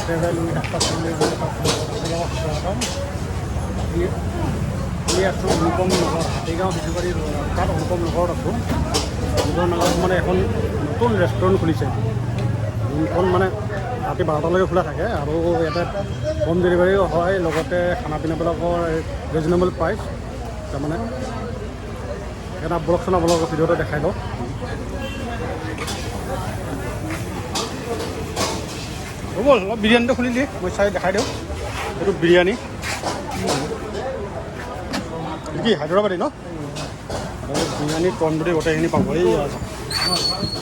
Travel with Aftab family স্বাগতম। আমি আছোঁ অনুপম নগৰ, হাতীগাঁও শিশুবাৰী তাত অনুপম নগৰত আছোঁ। অনুপম নগৰত মানে এখন নতুন ৰেষ্টুৰেণ্ট খুলিছে, যোনখন মানে ৰাতি 12টালৈকে খোলা থাকে আৰু ইয়াতে হোম ডেলিভাৰীও হয়, লগতে খানা পিনাবিলাকৰ ৰিজনেবল প্ৰাইচ। তাৰমানে এটা বলকচোন, আপোনালোকৰ ভিডিঅ'টো দেখাই লওঁ। হ'ব, অলপ বিৰিয়ানীটো খুলি দিয়ে, মই চাই দেখাই দিওঁ। এইটো বিৰিয়ানী কি হায়দৰাবাদী ন? বিৰিয়ানী তন্দুৰী গোটেইখিনি পাব। এই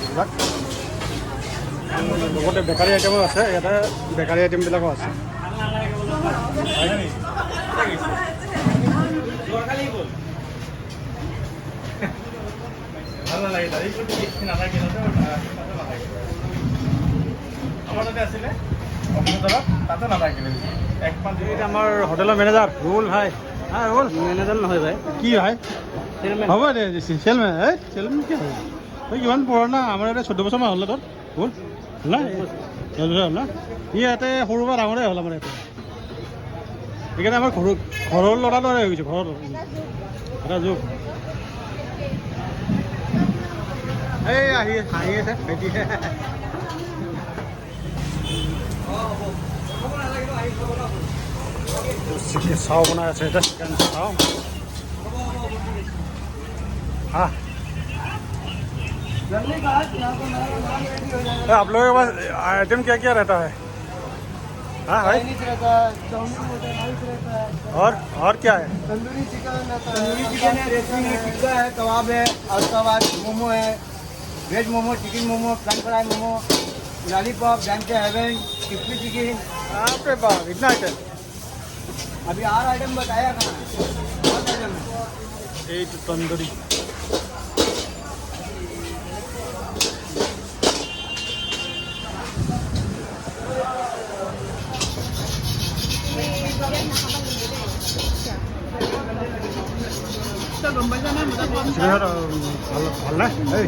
এইবিলাক লগতে বেকাৰী আইটেমো আছে, ইয়াতে বেকাৰী আইটেমবিলাকো আছে। ভাল নালাগে নাথাকে, আমাৰ তাতে আছিলে অফিচত, তাতে নাথাকিলে এক পাঁচ। আমাৰ হোটেলৰ মেনেজাৰ ৰুবুল ভাই। হা ৰুবুল। মেনেজাৰ নহয় ভাই। কি ভাই? হ'ব দে, চেলমেন। এই চেলমেন কি হয়? তই কিমান পুৰণা আমাৰ ইয়াতে? 14 বছৰমান হ'ল তোৰ হ'ল নাই? 10 বছৰ হ'ল ন? ই ইয়াতে সৰুৰ পৰা ডাঙৰে হ'ল আমাৰ ইয়াতে। সেইকাৰণে আমাৰ ঘৰৰ ঘৰৰ ল'ৰা দৰে হৈ গৈছে, ঘৰৰ এটা যুগ। এই আহি হাঁহি আছে ভাইটি। চাও বনাই আছে এতিয়া, চিকেন চাও। हाँ, आप लोगों के पास आइटम क्या क्या रहता है? हाँ भाई, रहता है चाउमीन रहता है, राइस रहता है। और क्या है? तंदूरी चिकन रहता है, तंदूरी चिकन है, रेशमी है, टिक्का है, कबाब है और उसके बाद मोमो है, veg momo, chicken momo, french fry momo, lollipop, dam के हेवन, क्रिस्पी चिकन। बाप रे बाप, इतना आइटम! अभी are item बताया कहाँ है, बहुत आइटम है। এইটো তন্দুৰী। ভাল ভাল নে? এই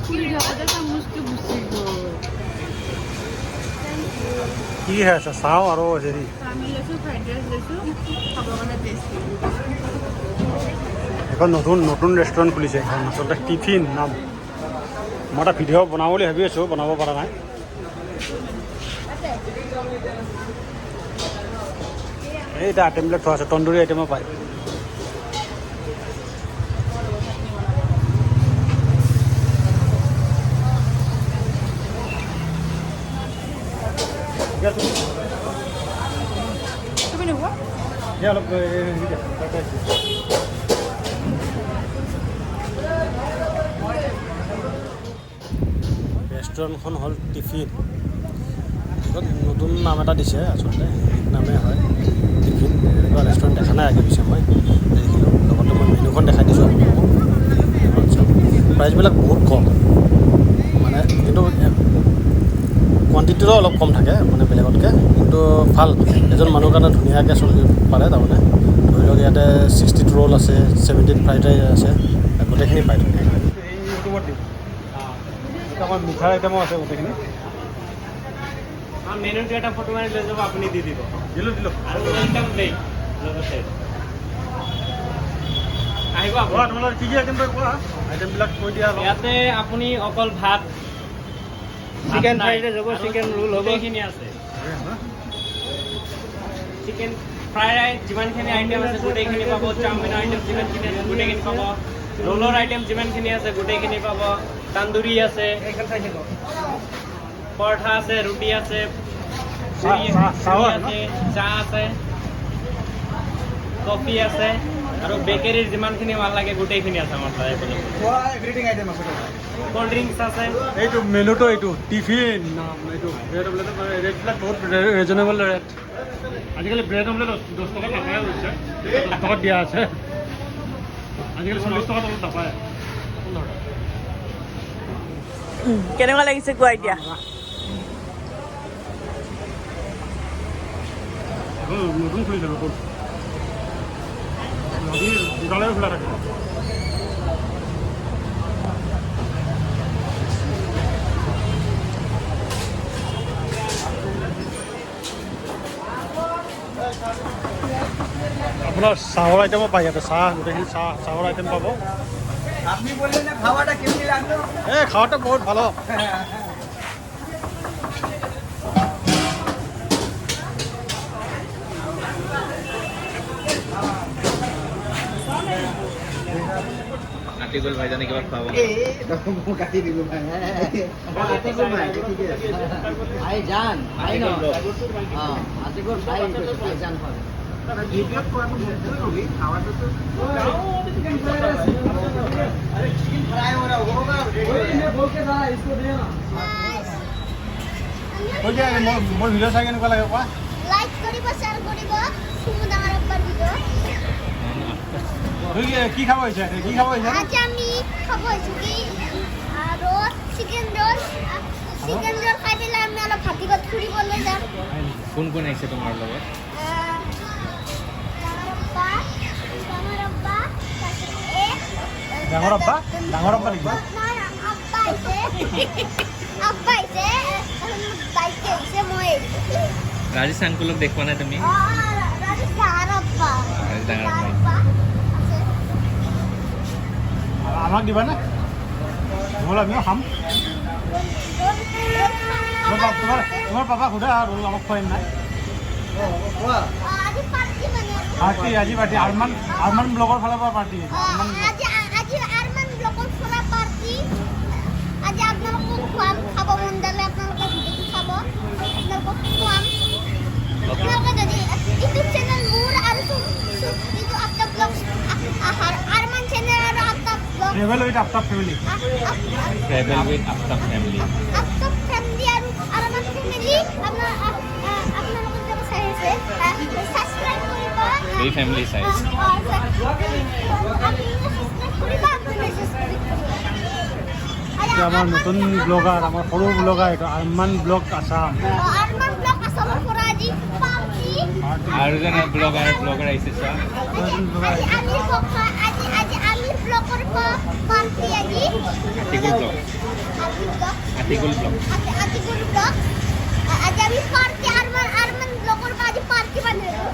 খুলি থাকোঁতে চামুচটো গুচি গ'ল। কি খাই আছে? চাওঁ আৰু হেৰি। চাওমিন লৈছোঁ, ফ্ৰাইড ৰাইচ লৈছোঁ, খাবৰ কাৰণে টেষ্টি। এখন নতুন নতুন ৰেষ্টুৰেণ্ট খুলিছে এখন, আচলতে টিফিন নাম। মই এটা ভিডিঅ' বনাব বুলি ভাবি আছোঁ, বনাব পৰা নাই। এই এতিয়া আইটেমবিলাক থোৱা আছে, তন্দুৰী আইটেমো পায়। ঠিক আছে। তুমি নোখোৱা? এই অলপ হেৰি দে, তৰকাৰী দে। ৰেষ্টুৰেণ্টখন হ'ল টিফিন। এখন নতুন নাম এটা দিছে, আচলতে ইউনিক নামেই হয় টিফিন। এনেকুৱা ৰেষ্টুৰেণ্ট দেখা নাই আগে পিছে মই দেখিলোঁ। লগতে মই মেনুখন দেখাই দিছোঁ আপোনালোকক। প্ৰাইচবিলাক বহুত কম মানে, কিন্তু কোৱাণ্টিটিটো অলপ কম থাকে মানে বেলেগতকৈ, কিন্তু ভাল, এজন মানুহৰ কাৰণে ধুনীয়াকৈ চলিব পাৰে। তাৰমানে ধৰি লওক ইয়াতে 62 ৰোল আছে, 17 ফ্ৰাইড ৰাইচ আছে, গোটেইখিনি পায় ধুনীয়াকৈ। এই ইউটিউবত দিম। আমাৰ মিঠাই আইটেমো আছে গোটেইখিনি। মেনুটো এটা ফটো মাৰি লৈ যাব, আপুনি দি দিব। দিলোঁ, দিলোঁ। আৰু welcome দেই লগতে আহিব আপুনি। কোৱা, তোমালোকৰ কি কি আইটেম কোৱা, আইটেমবিলাক কৈ দিয়া অলপ। ইয়াতে আপুনি অকল ভাত, চিকেন ফ্ৰাইড ৰাইচ হ'ব, চিকেন ৰোল হ'ব। গোটেইখিনি আছে। চিকেন ফ্ৰাইড ৰাইচ যিমানখিনি আইটেম আছে গোটেইখিনি পাব, চাওমিনৰ আইটেম যিমানখিনি আছে গোটেইখিনি পাব, ৰোলৰ আইটেম যিমানখিনি আছে গোটেইখিনি পাব, তান্দুৰী আছে, পৰঠা আছে, ৰুটি আছে, পুৰি চাহ আছে, চাহ আছে, কফি আছে আৰু বেকাৰীৰ যিমানখিনি মাল লাগে গোটেইখিনি আছে আমাৰ তাত এভেইলেবল। এভৰিথিং আইটেম আছে। কল্ড ড্ৰিংকছ আছে। এইটো মেনুটো, এইটো টিফিন নাম। এইটো ব্ৰেড অমলেট, ৰেটবিলাক বহুত ৰিজনেবল ৰেট। আজিকালি ব্ৰেড অমলেট 10 টকাত নাপায় হৈছে, 10 টকাত দিয়া আছে। আজিকালি 40 টকাত তলত নাপায়। কেনেকুৱা লাগিছে কোৱা এতিয়া। এখন নতুন খুলিছে, নতুন। ৰাতি 2টালৈকে খোলা থাকে। আপোনাৰ চাহৰ আইটেমো পায় ইয়াতে, চাহ গোটেইখিনি চাহৰ আইটেম পাব। আপনি বললেন না খাওয়াটা কেমনি লাগলো? এই খাওয়াটা বহুত ভালো। আতিকুল ভাইজানে কিবা খুৱাব। কাটি দিব ভাই, আতিকুল ভাই ঠিকে আছে। ভাই জান ভাই ন, হ্যাঁ আতিকুল ভাই ভাই জান পাবে। চিকেন ফ্রাই हो रहा होगा। बोल के सारा इसको दे ना। মোৰ ভিডিঅ' চাই কেনেকুৱা লাগে কোৱা? লাইক কৰিব, শ্বেয়াৰ কৰিব, চুমু ডাঙৰ আব্বাৰ ভিডিঅ'। কি খাব হৈছে? কি খাব হৈছে? আজি আমি খাব হৈছোঁ কি roll, chicken roll. Chicken roll খাই পেলাই আমি অলপ হাতীগত ফুৰিবলৈ যাম। কোন কোন আহিছে তোমাৰ লগত? ডাঙৰ আব্বা, ডাঙৰ আব্বা, তাৰপিছত ডাঙৰ আব্বা? ডাঙৰ আব্বা নেকি? নহয়, আব্বা আহিছে, আব্বা আহিছে, বাইকে আহিছে, মই আহিছোঁ। ৰাজেশ আংকুলক দেখুৱা নাই তুমি? ৰাজেশ ডাঙৰ আব্বা। ৰাজেশ ডাঙৰ আব্বা। আব্বা আছে। আমাক দিবানে? নহ'লে আমিও খাম। তোমাৰ পাপাক সোধা, ৰোল আমাক খুৱাই নাই? আজি পাৰ্টি মানে পাৰ্টি, আজি পাৰ্টি। আৰমান ব্লগৰ ফালৰ পৰা পাৰ্টি। আজি আজি আৰমান ব্লগৰ পৰা পাৰ্টি। আজি আপোনালোকক খুৱাম, খাব মন গ'লে আপোনালোকে ভিডিঅ'টো চাব, আপোনালোকক খুৱাম। আপোনালোকে যদি ইউটিউব চেনেল মোৰ আৰু এইটো আফতাব ব্লগ, আৰমান চেনেল আৰু Aftab blog, travel with Aftab family, travel with Aftab family, Aftab family আৰু আৰমান ফেমিলি আপোনাৰ আপোনালোকে যাব চাই আছে, ছাবস্ক্ৰাইব কৰিব। এই ফেমিলি চাইজ। আমাৰ নতুন ব্লগাৰ, আমাৰ সৰু ব্লগাৰ এইটো আৰমান ব্লগ আছাম। আৰমান ব্লগ আছামৰ পৰা আজি পাৰ্টি। আৰু এজন ব্লগাৰ আহিছে চোৱা। আজি আজি আজি আমি ব্লগৰ পাৰ্টি আজি। Atikul blog, Atikul blog, Atikul blog. আজি আমি পাৰ্টি, আৰমান আৰমান ব্লগৰ পৰা আজি পাৰ্টি বান্ধিলো।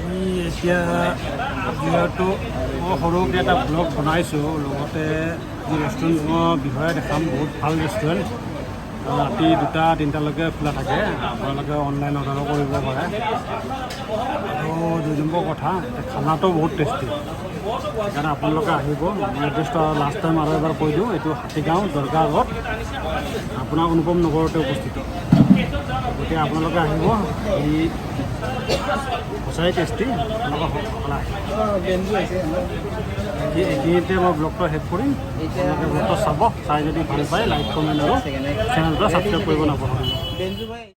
আমি এতিয়া যিহেতু মই সৰুকৈ এটা ব্লগ বনাইছোঁ, লগতে যি ৰেষ্টুৰেণ্টখনৰ বিষয়ে দেখাম। বহুত ভাল ৰেষ্টুৰেণ্ট, ৰাতি 2টা 3টালৈকে খোলা থাকে। আপোনালোকে অনলাইন অৰ্ডাৰো কৰিব পাৰে। আৰু 2 নম্বৰ কথা, খানাটো বহুত টেষ্টি, সেইকাৰণে আপোনালোকে আহিব। মই এড্ৰেছটো লাষ্ট টাইম আৰু এবাৰ কৈ দিওঁ, এইটো হাতীগাঁও দৰগাহ ৰোড, আপোনাৰ অনুপম নগৰতে অৱস্থিত। গতিকে আপোনালোকে আহিব, এই সঁচাই টেষ্টি। আপোনালোকে সকলে আহিব। এইখিনিতে মই ব্লগটো শেষ কৰিম। আপোনালোকে ব্লগটো চাব, চাই যদি ভাল পায় লাইক, কমেণ্ট আৰু চেনেলটো ছাবস্ক্ৰাইব কৰিব নাপাহৰিব।